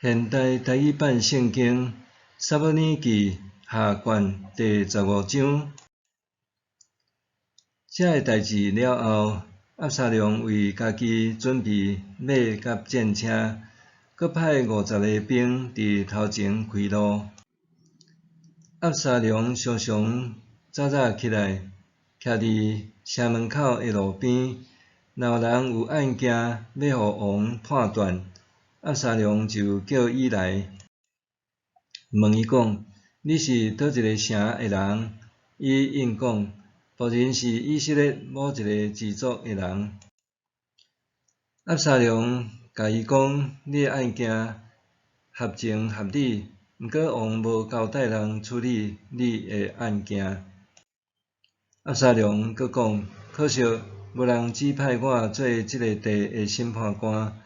現代台語版聖經撒母耳記下卷第十五章。這个代誌了後，押沙龍為家己準備馬佮戰車，閣派五十个兵佇頭前開路。押沙龍常常早早起來，徛佇城門口的路邊，若有人有案件欲予王判斷，押沙龍就叫伊來，問伊講：你是佗一个城的人？伊應講：僕人是以色列某一个支族的人。押沙龍共伊講：你的案件合情合理，毋過王無交代人處理你的案件。押沙龍閣講：可惜無人指派我做這个地的審判官。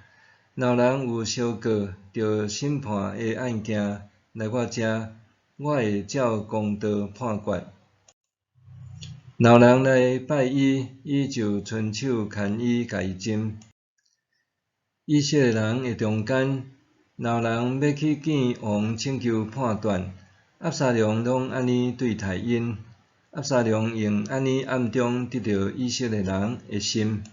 若有人有相告著審判的案件來我遮，我會照公道判決。若有人來拜伊，伊就伸手牽伊，共伊斟。以色列人的中間，若有人欲去見王請求判斷，押沙龍攏按呢對待𪜶。押沙龍用按呢暗中得著以色列人的心。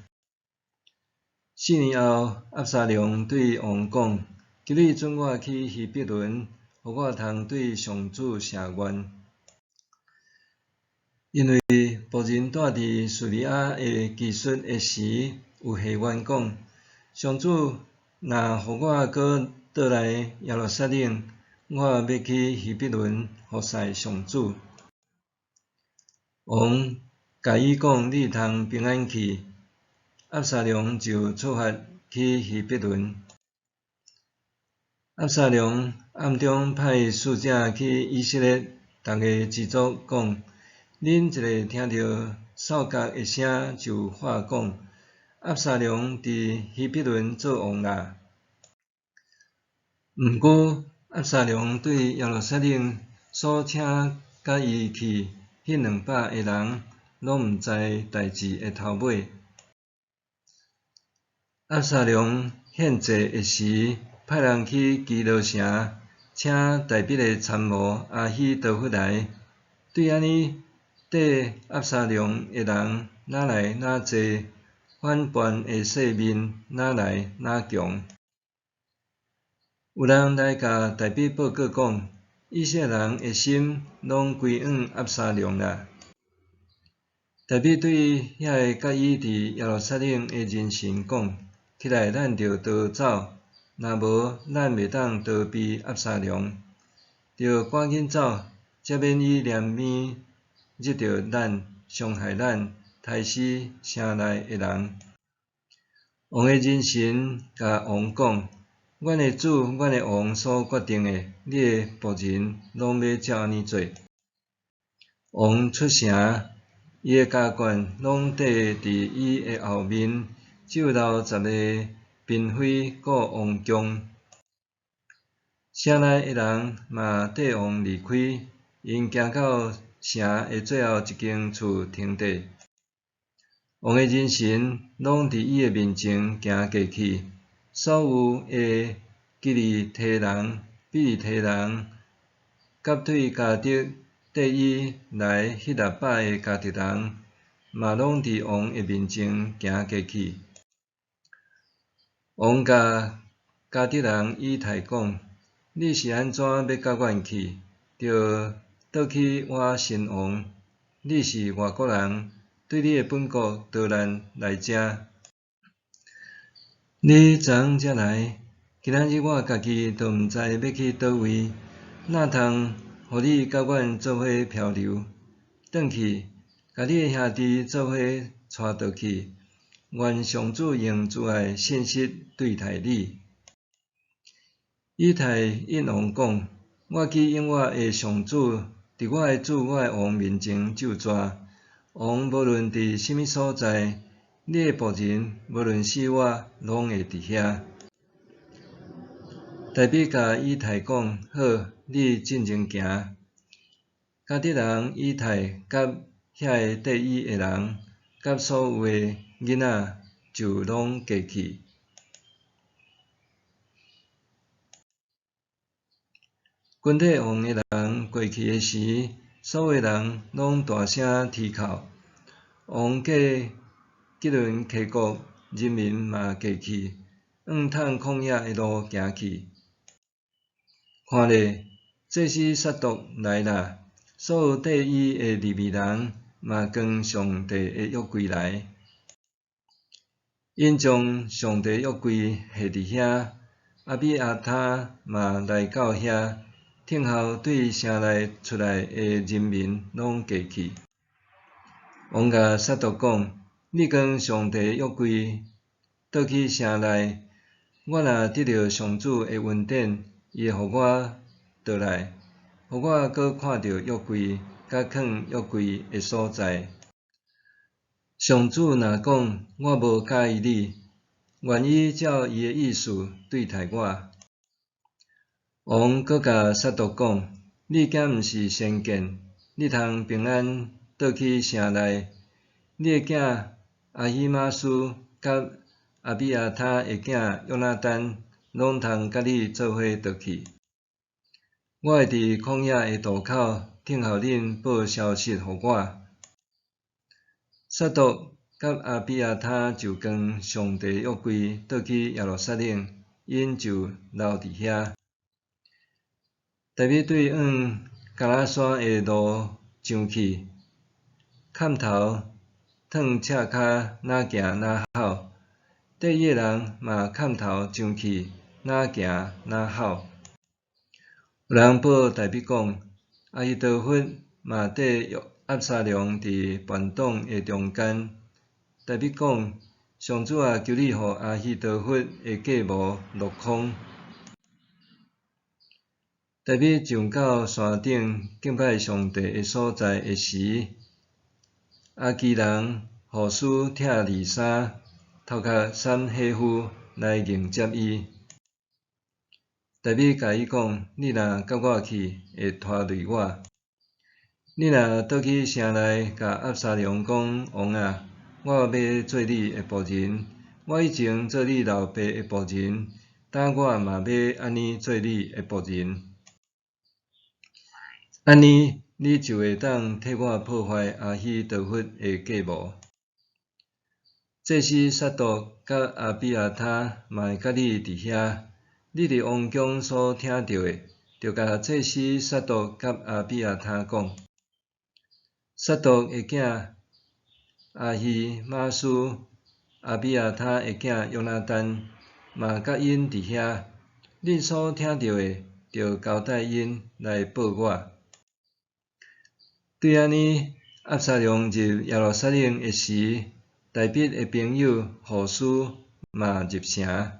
4年後，押沙龍對王講：求你准我去希伯崙，予我通對上主謝願。因為僕人住佇敘利亞的基述的時，有下願講：上主若予我閣倒來耶路撒冷，我欲去希伯崙服侍上主。王共伊講：你通平安去。押沙龍就出發去希伯崙。押沙龍暗中派使者去以色列逐个支族講：恁一个聽著哨角的聲，就喊講：押沙龍佇希伯崙做王啦！毋過，押沙龍對耶路撒冷所請佮伊去彼兩百个人，攏毋知代誌的頭尾。押沙龍獻祭的時，派人去基羅城，請大衛的參謀亞希多弗來。對按呢，綴押沙龍的人愈來愈濟，反叛的勢面愈來愈強。有人來共大衛報告講：以色列人的心攏歸向押沙龍啦。大衛對遐个佮伊佇耶路撒冷的人臣講：起來，咱著逃走，若無，咱袂當逃避押沙龍。著趕緊走，才免伊連鞭躡著咱，傷害咱，刣死城內的人。王的人臣共王講：阮的主、阮的王所決定的，你的僕人攏欲照按呢做。王出城，伊的家眷攏綴佇伊的後面，只有留十个嬪妃顧王宮。城內的人嘛綴王離開，𪜶行到城的最後一間厝停綴。王的人臣攏佇伊的面前行過去，所有的基利提人、庇哩提人，佮對迦特綴伊來彼六百个迦特人，嘛攏佇王的面前行過去。王共迦特人以太講：你是按怎欲佮阮去？著倒去倚新王。你是外國人，對你的本國逃難來遮。你昨昏才來，今仔日我家己都毋知欲去佗位，哪通予你佮阮做伙漂流？轉去，共你的兄弟做伙帶倒去。願上主用慈愛信實對待你。以太應王講：我去應我的上主，佇我的主、我的王面前咒詛。王無論佇啥物所在，你的僕人無論死活，攏會佇遐。大衛共以太講：好，你進前行。迦特人以太佮遐个綴伊的人，佮所有的囡仔，就攏過去。軍隊王的人過去的時，所有人攏大聲啼哭。王過基倫溪谷，人民嘛過去，向探曠野的路行去。看咧，祭司撒督來啦，所有綴伊的利未人嘛扛上帝的約櫃來。𪜶將上帝約櫃下佇遐，亞比亞他嘛來到遐，聽候對城內出來的人民攏過去。王共撒督講：你扛上帝約櫃倒去城內，我若得著上主的恩典，伊會予我倒來，予我閣看著約櫃，佮囥約櫃的所在。上主若講我無佮意你，願伊照伊的意思對待我。王閣共撒督講：你敢毋是先見？你通平安倒去城內，你的囝亞希瑪斯佮亞比亞他的囝約拿單攏通佮你做伙倒去。我會佇曠野的渡口等候恁報消息予我。撒督佮亞比亞他就扛上帝約櫃倒去耶路撒冷，𪜶就留佇遐。大衛對往迦拿山的路上去，崁頭褪赤跤，若行若吼；綴伊的人嘛崁頭上去，若行若吼。有人報大衛講，亞希多弗嘛綴押沙龍佇叛黨的中間。大衛講：上主啊，求你予亞希多弗的計謀落空。大衛上到山頂敬拜上帝的所在的時，亞基人戶書拆二衫，頭殼捎火糞來迎接伊。大衛共伊講：你若佮我去，會拖累我。你若倒去城內，共押沙龍講：王啊，我欲做你的僕人，我以前做你老爸的僕人，今我嘛欲按呢做你的僕人。按呢，你就會當替我破壞亞希多弗的計謀。祭司撒督佮亞比亞他嘛會佮你佇遐，你佇王宮所聽著的，著共祭司撒督佮亞比亞他講。撒督的囝亞希瑪斯、亞比亞他的囝約拿單嘛佮𪜶佇遐，恁所聽著的，著交代𪜶來報我。對按呢，押沙龍入耶路撒冷的時，大衛的朋友戶書嘛入城。